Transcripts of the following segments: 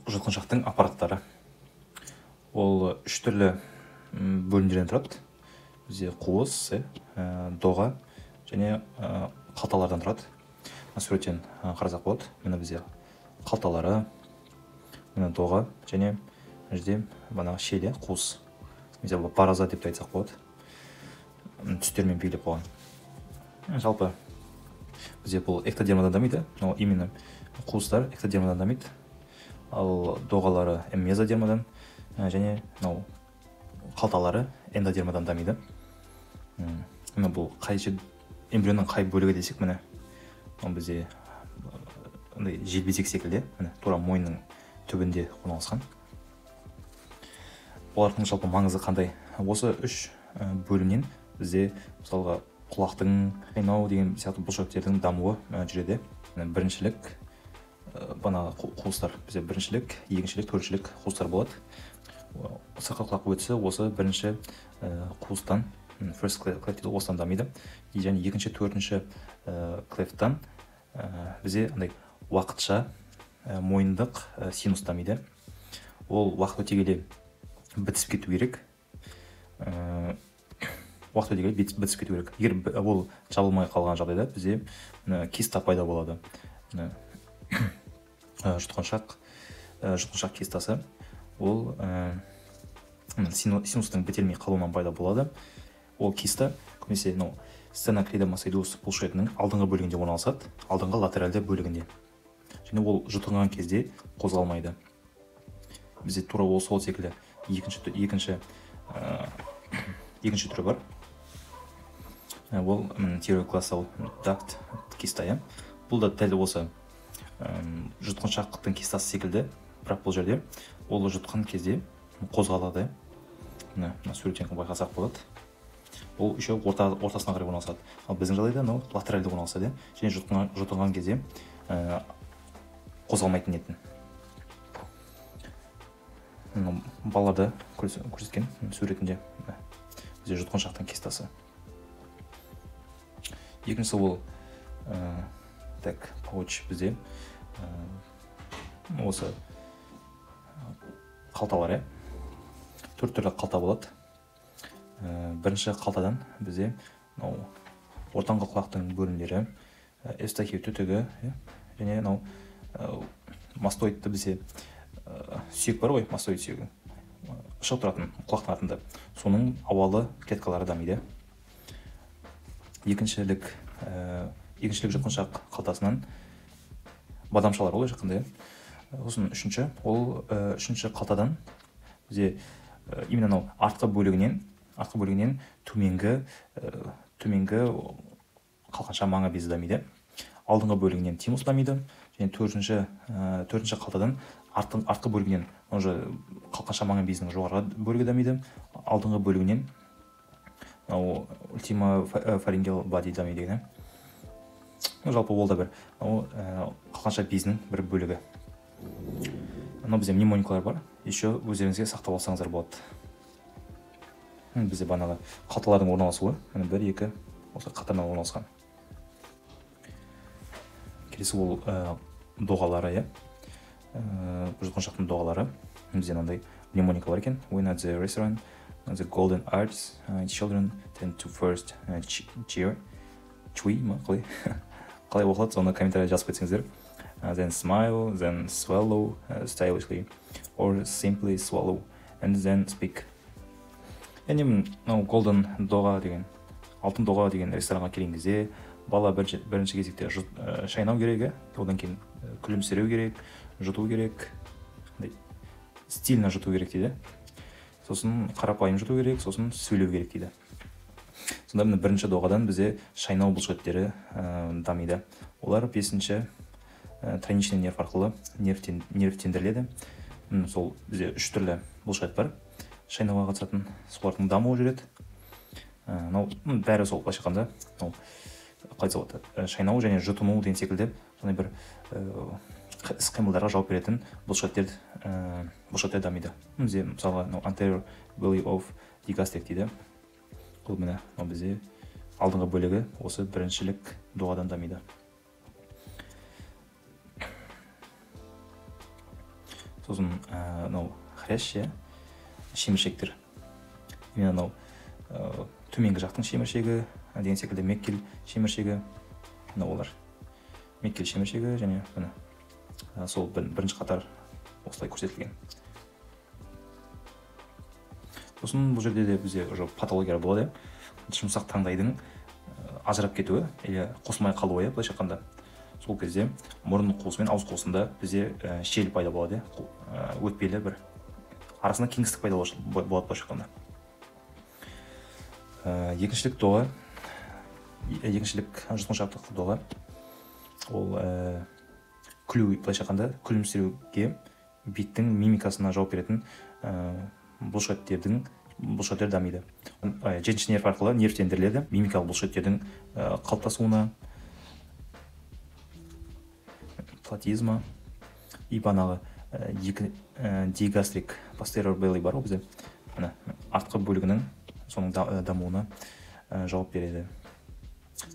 Жұтқыншақтың аппараттары. Ол үш түрлі бөлімдерден тұрады. Бізде қуыс, доға және қалталардан тұрады. Мына суреттен қарасақ болады. Міне бізде қалталары, міне доға және мына жерде бағанағы шел, қуыс. Немесе бараза деп те айтсақ болады. Түстермен белгілеп қойған. Жалпы бізде бұл эктодермадан дамиды, но именно қуыстар эктодермадан дамиды, ал доғалары мезодермадан және мынау қалталары эндодермадан дамиды. Міне бұл қай эмбрионның қай бөлігі десек, міне ол бізде андай желбезек секілді, міне тура мойынның түбінде орналасқан. Олардың жалпы маңызы қандай? Осы үш бөлімнен бізде мысалға құлақтың, шайнау деген сияқты бұлшықеттердің дамуы жүреді. Біріншілік бағанағы қуыстар бізде біріншілік, екіншілік, төртіншілік қуыстар болады. Сыртқы құлақ өтісі осы бірінші қуыстан, first cleft дейді, осыдан дамиды. Және екінші, төртінші клефттан бізде андай уақытша мойындық синус дамиды. Ол уақыт өте келе бітісіп кету керек. Уақыт өте келе бітісіп кету керек. Егер ол жабылмай қалған жағдайда бізде киста пайда болады. Жұтқыншақ кистасы ол синустың бітелмей қалуынан пайда болады. Ол киста көбінесе мынау стеноклеидомастоидеус бұлшықетінің алдыңғы бөлігінде орналасады, алдыңғы латеральды бөлігінде. Және ол жұтынған кезде қозғалмайды. Бізде тура ол сол секілді екінші түрі бар. Ол тиреоглоссал дакт киста. Бұл да дәл осы жұтқыншақтың кистасы секілді, бірақ бұл жерде ол жұтқан кезде қозғалады. Мына суреттен байқасақ болады. Ол еще ортасына қарай орналасады. Ал біздің жағдайда мынау латеральды орналасады, және жұтынған кезде қозғалмайтын етін. Балаларда көрсеткен суретінде бізде жұтқыншақтың кистасы. Екіншісі ол так пауч бізде осы қалталар, төрт түрлі қалта болады. Бірінші қалтадан бізде мынау ортаңғы құлақтың бөлімдері, эвстахий түтігі және мынау мастоидты бізде сүйек бар ғой, мастоид сүйегі шығып тұратын құлақтың артында, соның ауалы клеткалары дамиды. Екіншілік жұтқыншақ қалтасынан бадамшалар ол жақында. Сосын үшінші, ол үшінші қалтадан бізде именно мынау артқы бөлігінен төменгі қалқанша маңы безі дамиды. Алдыңғы бөлігінен тимус дамиды. Және төртінші қалтадан артқы бөлігінен уже қалқанша маңы безінің жоғарғы бөлігі дамиды. Алдыңғы бөлігінен мынау ультима фарингеал бади дамиды деген. Жалпы ол да бір мынау қалқанша безінің бір бөлігі. Мынау бізде мнемоникалар бар. Еще өздеріңізге сақтап алсаңыздар болады. Бізде бағанағы қалталардың орналасуы, міне 1, 2 осы қатарынан орналасқан. Келесі ол доғалары, жұтқыншақтың доғалары. Бізде мынандай мнемоника бар екен. When at the restaurant, the golden arts, children tend to first cheer, chewy ма қалай? Қалай оқылады, соны комментария жазып кетсеңіздер. Then smile, then swallow stylishly, or simply swallow, and then speak. Яғни мынау golden доға деген, алтын доға деген ресторанға келген кезде бала бірінші кезекте шайнау керек, одан кейін күлімсіреу керек, жұту керек, стильно жұту керек дейді. Сосын қарапайым жұту керек, сосын сөйлеу керек дейді. Сонда міне бірінші доғадан бізде шайнау бұлшықеттері дамиды. Олар бесінші тройничный нерв арқылы нервтендіріледі. Сол бізде үш түрлі бұлшықет бар шайнауға қатысатын, солардың дамуы жүреді. Мынау бәрі сол былайша айтқанда, мынау қалай айтса болады, шайнау және жұтыну деген секілді сондай бір іс қимылдарға жауап беретін бұлшықеттер дамиды. Бізде мысалға мынау anterior belly of digastric дейді. Бұл міне мынау бізде алдыңғы бөлігі осы біріншілік доғадан дамиды. Сосын мынау хрящ, иә, шеміршектер. Именно мынау төменгі жақтың шеміршегі деген секілді, Меккель шеміршегі, мына олар. Меккель шеміршегі және міне сол бірінші қатар осылай көрсетілген. Сосын бұл жерде де бізде уже патология болады, жұмсақ таңдайдың ажырап кетуі или қосылмай қалуы, былайша айтқанда. Сол кезде мұрын қуысы мен ауыз қуысында бізде шел пайда болады, өтпелі бір арасында кеңістік пайда болады, былайша айтқанда. Екіншілік доға, екіншілік жұтқыншақтық доға, ол күлу, былайша айтқанда күлімсіреуге, беттің мимикасына жауап беретін бұлшықеттер дамиды. Жетінші нерв арқылы нервтендіріледі, мимикалық бұлшықеттердің қалыптасуына, платизма, и банағы екі дигастрик posterior belly бар ғой бізде, міне артқы бөлігінің соның дамуына жауап береді.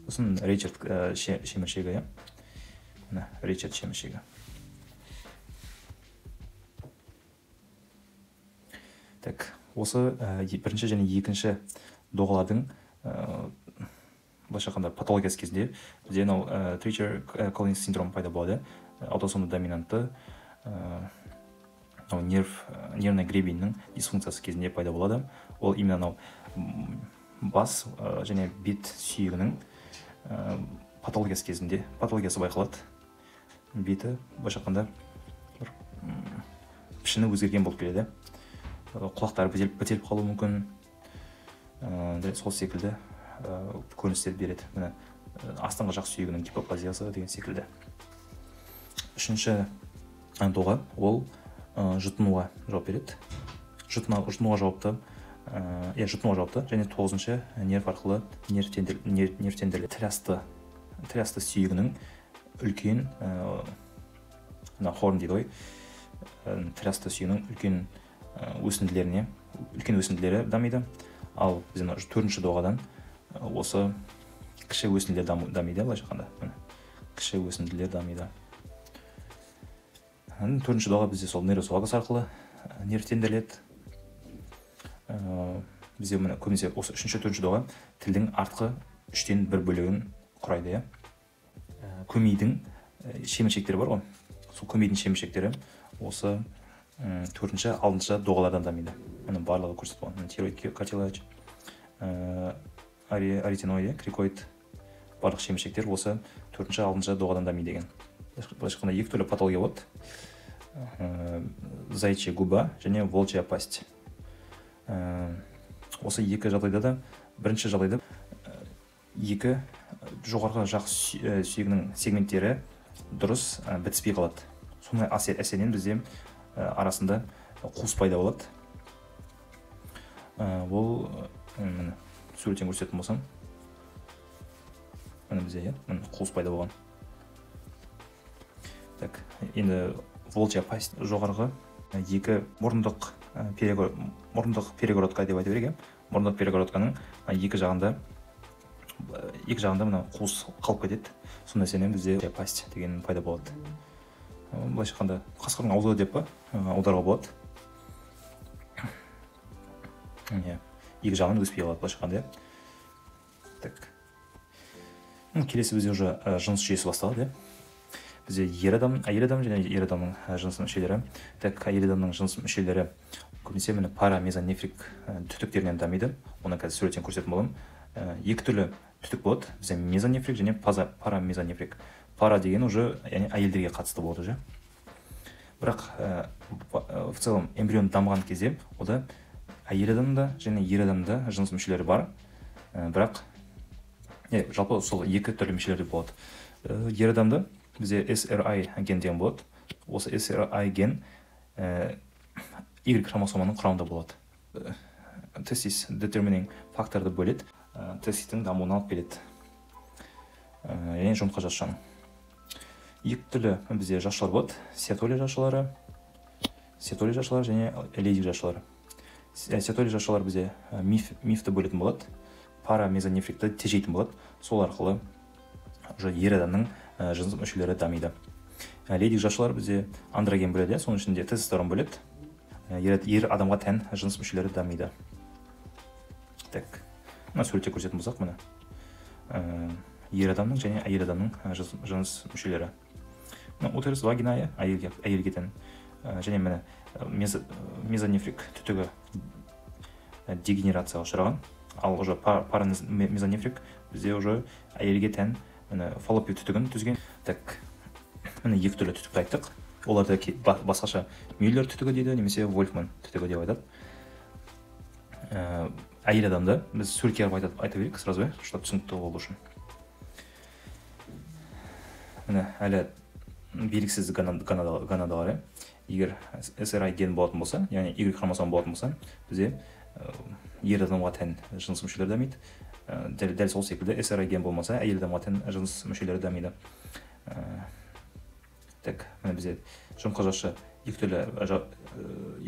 Сосын Ричард шеміршегі, иә, міне Ричард шеміршегі. Так, осы бірінші және екінші доғалардың былайша айтқанда патологиясы кезінде бізде мынау Тричер Коллинс синдромы пайда болады. Аутосомды доминантты мынау нервный гребеньнің дисфункциясы кезінде пайда болады. Ол именно мынау бас және бет сүйегінің патологиясы кезінде патологиясы байқалады. Беті былайша айтқанда бір пішіні өзгерген болып келеді. Құлақтары бітеліп қалуы мүмкін, сол секілді көріністер береді. Міне астыңғы жақ сүйегінің гипоплазиясы деген секілді. Үшінші доға, ол жұтынуға жауап береді. Жұтынуға жауапты, жұтынуға жауапты және 9-шы нерв арқылы нервтендіріледі. Тіл асты сүйегінің үлкен, мына хорн дейді ғой, тіл асты сүйегінің үлкен өсінділеріне, үлкен өсінділері дамиды. Ал бізде мына 4-ші доғадан осы кіші өсінділер дамиды, былайша айтқанда. Міне, кіші өсінділер дамиды. 4-ші доға бізде сол нервус вагус арқылы нервтендіріледі. Бізде міне көбінесе осы 3-ші, 4-ші доға тілдің артқы 1/3 бөлігін құрайды, иә. Көмейдің шеміршектері бар ғой. Сол көмейдің шеміршектері осы 4-ші, 6-шы доғалардан дамиды. Міне барлығы көрсетіп қойған. Тироид картилаж, аретиноид, крикоид, барлық шеміршектер осы 4-ші, 6-шы доғадан дамиды деген. Былайша айтқанда екі түрлі патология болады. Заячья губа және волчья пасть. Осы екі жағдайда да, бірінші жағдайда екі жоғарғы жақ сүйегінің сегменттері дұрыс бітіспей қалады. Соның әсерінен бізде арасында қуыс пайда болады. Ол міне суреттен көрсететін болсам, міне бізде, иә, міне қуыс пайда болған. Так, енді волчья пасть жоғарғы екі мұрындық перегородка деп айта берейік, иә. Мұрындық перегородканың екі жағында мына қуыс қалып кетеді. Сондай әсерінен бізде пасть деген пайда болады. Былайша айтқанда қасқырдың аузы деп па аударуға болады. Иә, екі жағынан өспей қалады былайша айтқанда, иә. Так. Келесі бізде уже жыныс жүйесі басталады, иә. Бізде ер адам, әйел адам және ер адамның жыныс мүшелері. Так, әйел адамның жыныс мүшелері көбінесе міне парамезонефрик түтіктерінен дамиды. Оны қазір суреттен көрсететін боламын. Екі түрлі түтік болады. Бізде мезонефрик және парамезонефрик. Пара деген уже, яғни әйелдерге қатысты болады уже. Бірақ в целом эмбрион дамыған кезде ода әйел адамда және ер адамда жыныс мүшелері бар. Бірақ жалпы сол екі түрлі мүшелер болады. Ер адамда бізде SRI ген деген болады. Осы SRI ген Y хромосоманың құрамында болады. Тестис determining факторды бөледі, тестистің дамуына алып келеді. Яғни жұмыртқа жасушаның. Екі түрлі бізде жасушалар болады. Сертоли жасушалары және лейдиг жасушалары. Сертоли жасушалары бізде мифті бөлетін болады. Парамезонефрикті тежейтін болады. Сол арқылы уже ер адамның жыныс мүшелері дамиды. Лейдиг жасушалары бізде андроген бөледі, соның ішінде тестостерон бөледі. Ер адамға тән жыныс мүшелері дамиды. Так, мына суретте көрсететін болсақ, міне ер адамның және әйел адамның жыныс мүшелері. Мына утерус вагина әйелге тән. Және міне мезонефрик түтігі дегенерацияға ұшыраған. Ал уже парамезонефрик бізде уже әйелге тән міне фаллопий түтігін түзген. Так, міне екі түрлі түтікті айттық. Оларды басқаша Мюллер түтігі дейді немесе Вольфман түтігі деп айтады. Әйел адамды біз суретке қарап айта берейік сразу, чтобы түсінікті болу үшін. Міне әлі белгісіз гонадалар. Егер SRY ген болатын болса, яғни Y хромосома болатын болса, бізде ер адамға тән жыныс мүшелері дамиды. Дәл сол секілді SRY ген болмаса, әйел адамға тән жыныс мүшелері дамиды. Так, міне бізде жұмыртқа жасуша екі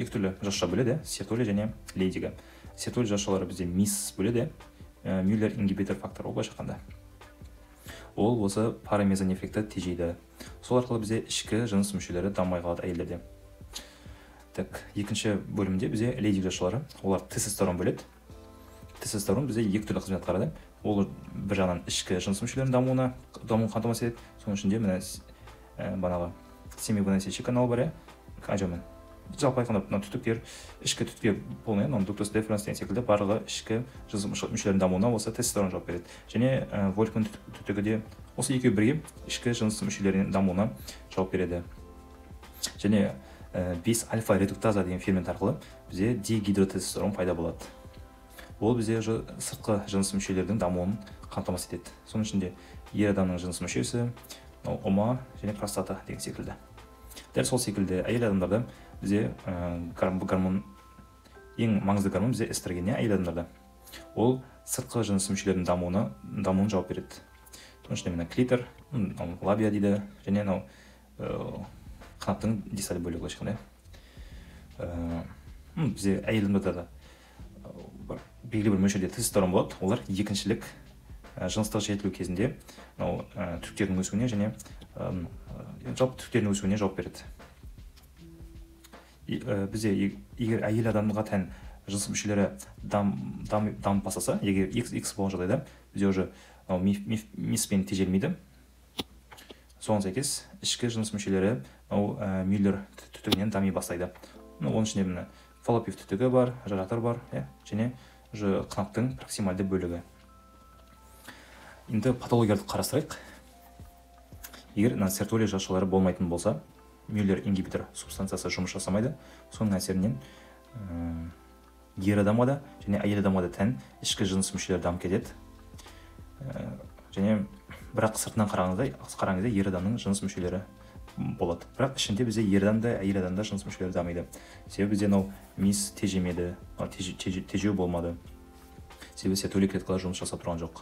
түрлі жасуша бөледі, Сертоли және Лейдига. Сертоли жасушалары бізде МИС бөледі, Мюллер ингибитор факторы, ол былайша айтқанда. Ол осы парамезонефрикті тежейді. Сол арқылы бізде ішкі жыныс мүшелері дамымай қалады әйелдерде. Так, екінші бөлімде бізде Лейдиг жасушалары, олар тестостерон бөледі. Тестостерон бізде екі түрлі қызмет атқарады. Ол бір жағынан ішкі жыныс мүшелерінің дамуын қамтамасыз етеді. Соның ішінде міне банағы семивыносящий канал бар, ажомен. Жалпы айтқанда мына түтіктер, ішкі түтікке полный, мына дуктус деференс деген секілді барлығы ішкі жыныс мүшелерінің дамуына осы тестостерон жауап береді. Және Вольфман түтігі де осы екеуі бірге ішкі жыныс мүшелерінің дамуына жауап береді. Және 5 альфа редуктаза деген фермент арқылы бізде дигидротестостерон пайда болады. Ол бізде уже сыртқы жыныс мүшелердің дамуын қамтамасыз етеді. Соның ішінде ер адамның жыныс мүшесі, ұма және простата деген секілді. Дәл сол секілді әйел адамдарда бізде гормон, ең маңызды гормон бізде эстроген, әйел адамдарда. Ол сыртқы жыныс мүшелерінің дамуын жауап береді. Соның ішінде мына клитор, лабия дейді, және мынау қанаттың дисталь бөлігі былайша айтқанда. Бізде әйел адамдарда да белгілі бір мөлшерде тестостерон болады. Олар екіншілік жыныстық жетілу кезінде мынау түтіктердің өсуіне және жалпы түтіктердің өсуіне жауап береді. Бізде егер әйел адамға тән жыныс мүшелері дамып бастаса, егер XX болған жағдайда бізде уже МИС-пен тежелмейді. Соған сәйкес ішкі жыныс мүшелері мынау Мюллер түтігінен дами бастайды. Оның ішінде міне фаллопий түтігі бар, жатыр бар, және уже қанаттың проксимальды бөлігі. Енді патологияларды қарастырайық. Егер мына Сертоли жасушалары болмайтын болса, Мюллер ингибитор субстанциясы жұмыс жасамайды. Соның әсерінен ер адамға да және әйел адамға да тән ішкі жыныс мүшелері дамып кетеді. Және бірақ сыртынан қарағанда ер адамның жыныс мүшелері болады. Бірақ ішінде бізде ер адамда, әйел адамда жыныс мүшелері дамиды. Себебі бізде мынау МИС тежемеді, тежеу болмады. Себебі Сертоли клеткалар жұмыс жасап тұрған жоқ.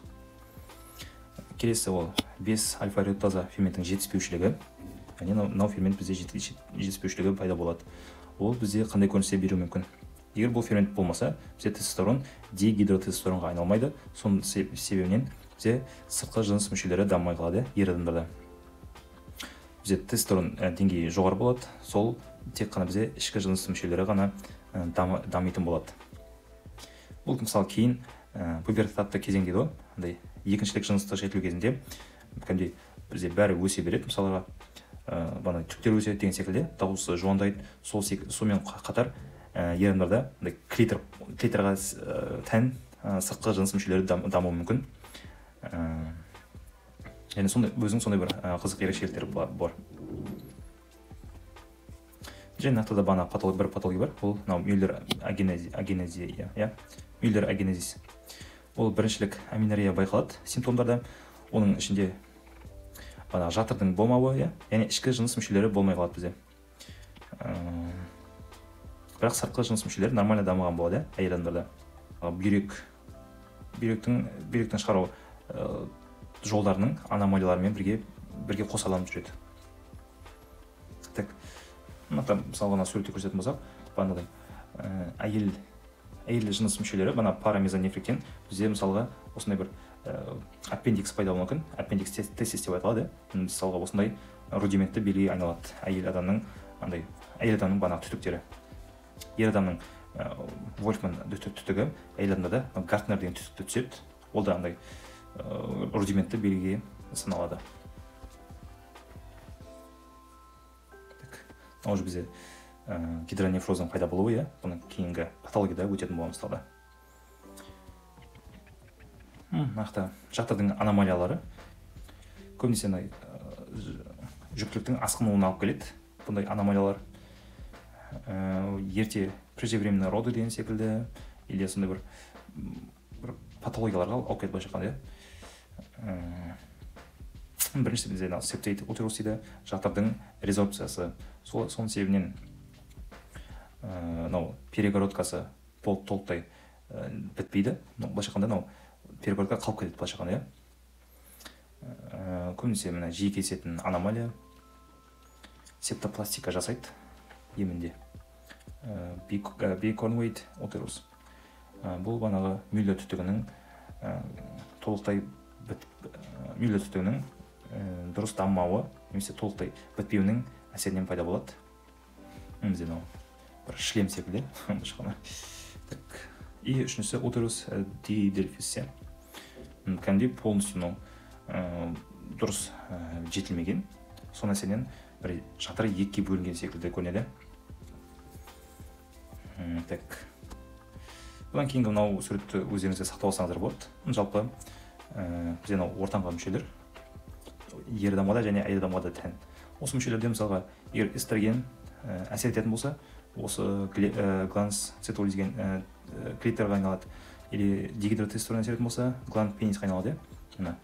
Келесі ол 5 альфа редуктаза ферментінің жетіспеушілігі. Яғни мынау фермент бізде жетіспеушілігі пайда болады. Ол бізде қандай көріністе беруі мүмкін? Егер бұл фермент болмаса, бізде тестостерон дигидротестостеронға айналмайды. Соның себебінен бізде сыртқы жыныс мүшелері дамымай қалады ер адамдарда. Бізде тестостерон деңгейі жоғары болады, сол тек қана бізде ішкі жыныс мүшелері ғана дамитын болады. Бұл мысалы кейін пубертатты кезең дейді ғой, андай екіншілік жыныстық жетілу кезінде кәдімгідей бізде бәрі өсе береді, мысалға бана түктер өседі деген секілді, дауысы жуандайды. Сол сонымен қатар ер адамдарда андай клиторға тән сыртқы жыныс мүшелері дамуы мүмкін. Және сондай өзінің сондай бір қызық ерекшеліктері бар. Және нақты да бана бір патология бар, ол мынау Мюллер агенезия, Мюллер агенезис. Ол біріншілік аменорея байқалады симптомдарда. Оның ішінде бана жатырдың болмауы, яғни ішкі жыныс мүшелері болмай қалады бізде. Бірақ сыртқы жыныс мүшелері нормально дамыған болады әйел адамдарда. Бүйректің шығару жолдарының аномалияларымен бірге қосаланып жүреді. Так, мына мысалға мына суретте көрсететін болсақ, бағанағыдай әйел жыныс мүшелері бана парамезонефриктен бізде мысалға осындай бір аппендикс пайда болуы мүмкін. Аппендикс тестис деп айтылады. Мысалға осындай рудиментті белгіге айналады. Әйел адамның андай, әйел адамның банағы түтіктері. Ер адамның Вольфман түтігі, әйел адамда да Гартнер деген түтікті түседі. Ол да андай рудиментті белгіге саналады. Так, мынау уже бізде гидронефроздың пайда болуы, иә, бұны кейінгі патологияда өтетін боламыз тағы да. Нақты жатырдың аномалиялары көбінесе андай жүктіліктің асқынуына алып келеді. Бұндай аномалиялар ерте преждевременные роды деген секілді, или сондай бір патологияларға алып келеді былайша айтқанда, иә. Біріншісі бізде септейт утерус дейді, жатырдың резорбциясы. Соның себебінен мынау перегородкасы толықтай бітпейді. Былайша айтқанда мынау перегородка қалып кетеді былайша айтқанда, иә. Көбінесе мына жиі кездесетін аномалия септопластика жасайды емінде. Бикорнуэйт утерус. Бұл банағы Мюллер түтігінің толықтай Мюллер түтігінің дұрыс дамымауы немесе толықтай бітпеуінің әсерінен пайда болады. Бізде мынау бір шлем секілді. Так. И үшіншісі утерус дидельфис. Кәдімгідей полностью мынау дұрыс жетілмеген. Соның әсерінен бір жатыры екіге бөлінген секілді көрінеді. Так. Бұдан кейінгі мынау суретті өздеріңізге сақтап алсаңыздар болады. Жалпы бізде мынау ортаңғы мүшелер ер адамға да және әйел адамға да тән. Осы мүшелерде мысалға егер эстроген әсер ететін болса, осы гланс цитолиз деген клиторға айналады. Или дигидротестостерон әсер ететін болса, гланд пениске айналады. Мына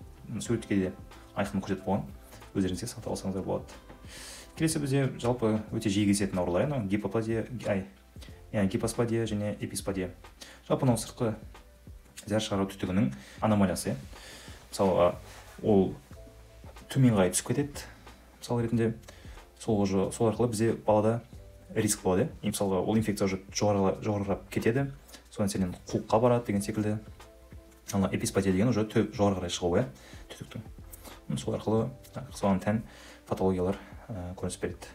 суретке де айқын көрсетіп қойған. Өздеріңізге сақтап алсаңыздар болады. Келесі бізде жалпы өте жиі кездесетін аурулар, мынау гипоплазия, гипоспадия және эписпадия. Жалпы мынау сыртқы зәр шығару түтігінің аномалиясы. Мысалға ол төмен қарай түсіп кетеді. Мысал ретінде сол арқылы бізде балада риск болады. Мысалға ол инфекция уже жоғарылап кетеді. Содан әсерінен қуыққа барады деген секілді. Ал эписпадия деген уже жоғары қарай шығу, түтіктің. Сол арқылы соған тән патологиялар көрініс береді.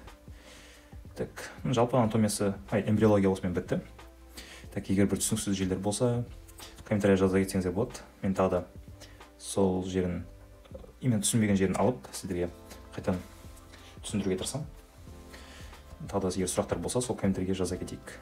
Так, жалпы анатомиясы, эмбриология осымен бітті. Так, егер бір түсініксіз жерлер болса, комментария жаза кетсеңіздер болады. Мен тағы да сол жерін, именно түсінбеген жерін алып, сіздерге қайтадан түсіндіруге тырысамын. Тағы да егер сұрақтар болса, сол комментарийге жаза кетейік.